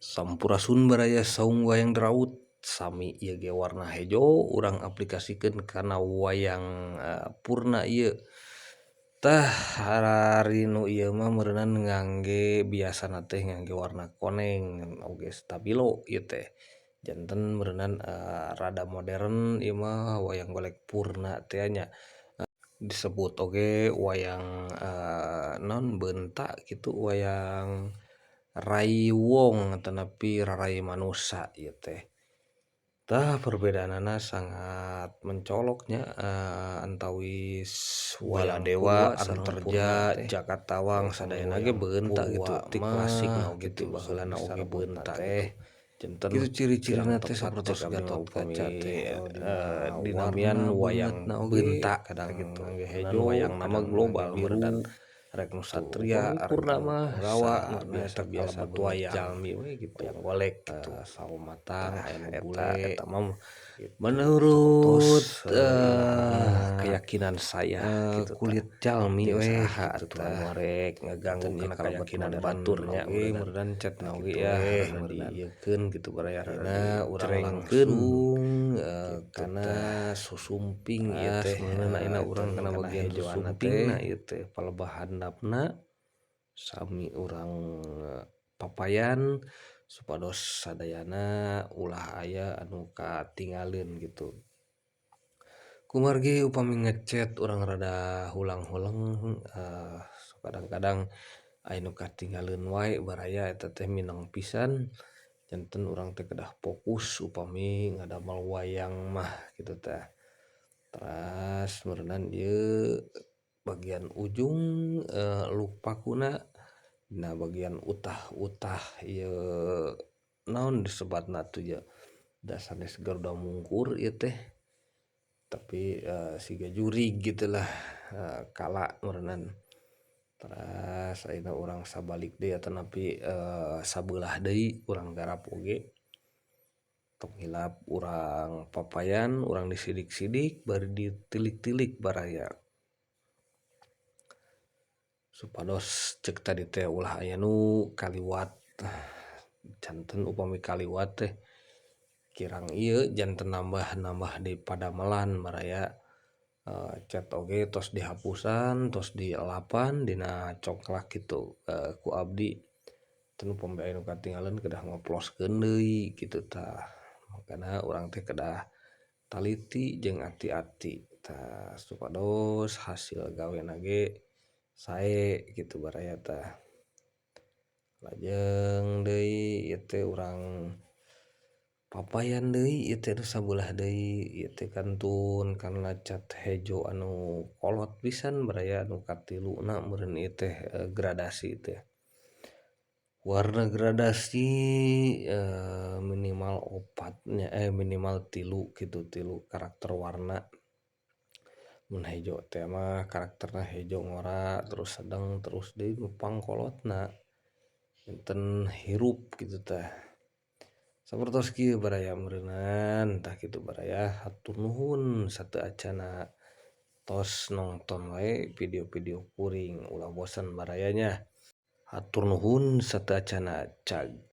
Sampurasun baraya saung wayang deraut sami ieu ge warna hejo urang aplikasikeun kana wayang purna ieu. Tah ari nu ieu mah meureunan ngangge biasana teh ngangge warna koneng oge stabilo ieu teh. Janten meureunan rada modern ieu mah wayang golek purna teh nya. Disebut oge wayang naon beunta kitu wayang Rai Wong atanapi Rarai Manusa ieu teh. Tah perbedaanana sangat mencoloknya antawis Baladewa, Anterja, Jaka Tawang sadayana ge beunta gitu ti klasikna oge ti baheulana oge beunta teh. Janten Kitu ciri-cirina teh kurang tepat sapertos cek abdi mah upami Gatotkaca teh dinamian wayang beunta kadang gitu ngangge hejo hejo wayang nama kadang global ngangge biru meureunan rek nu tuh satria upami rek purna anu mah Panggawa biasa biasa-biasa kalebet banget wayang jalmi we gitu wayang golek gitu sawo matang tah aya nu eta bule eta mah gitu menurut sapertos ilahna keyakinan saya gitu tah kulit jalmi jeung we saha gitu atuh tah anu arek ngaganggu janten ieu kana kalebet keyakinan modern batur nya oge meureunan meureunan tah cetna oge kitu ya we rada meureunnan diieukeun gitu baraya rada ayeuna urang dicerengkeun langsung gitu kana tah. susumping ieu Teras teh meureunan ayeuna urang janten kana kana bagian hejoanna susumpingna teh ieu teh palebah handapna sami urang papayan supados sadayana ulah aya anu katingaleun gitu. Kumargi upami ngecet urang rada hulang-huleng kadang-kadang aya nu katinggaleun wae baraya eta teh mineng pisan janten urang teh kedah fokus upami ngadamel wayang mah kitu tah. Teras meureunan ieu bagian ujung luk pakuna dina bagian utah-utah ieu naon disebatna tuh ieu da sanes Garuda Mungkur ieu teh tapi siga jurig gitulah kala meureunan. Teras ayeuna urang sabalik deui atanapi sabeulah deui urang garap oge tong hilap urang papayan urang disidik-sidik bari ditilik-tilik baraya supados cek tadi teh ulah aya nu kaliwat. Janten upami kaliwat teh kirang ieu janten nambah-nambah di padamelan baraya cet oge tos dihapusan tos dielapan dina congklak kitu ku abdi teu upami aya nu katinggaleun kedah ngoploskeun deui kitu tah. Makana urang teh kedah taliti jeung ati-ati tah supados hasil gawena ge sae kitu baraya tah. Lajeng deui ieu teh urang papayan deui ieu teh nu sabelah deui ieu teh kantun kana cat hejo anu kolot pisan baraya anu katiluna meureun ieu teh gradasi teh. Warna gradasi minimal opat nya minimal tilu kitu tilu karakter warna. Mun hejo teh mah karakterna hejo ngora terus sedeng terus deui nu pangkolotna janten hirup kitu tah. Sapertos kieu baraya meureunan tah kitu baraya hatur nuhun sateu acana tos nongton wae video-video kuring ulah bosen baraya nya. Hatur nuhun sateu acana cag.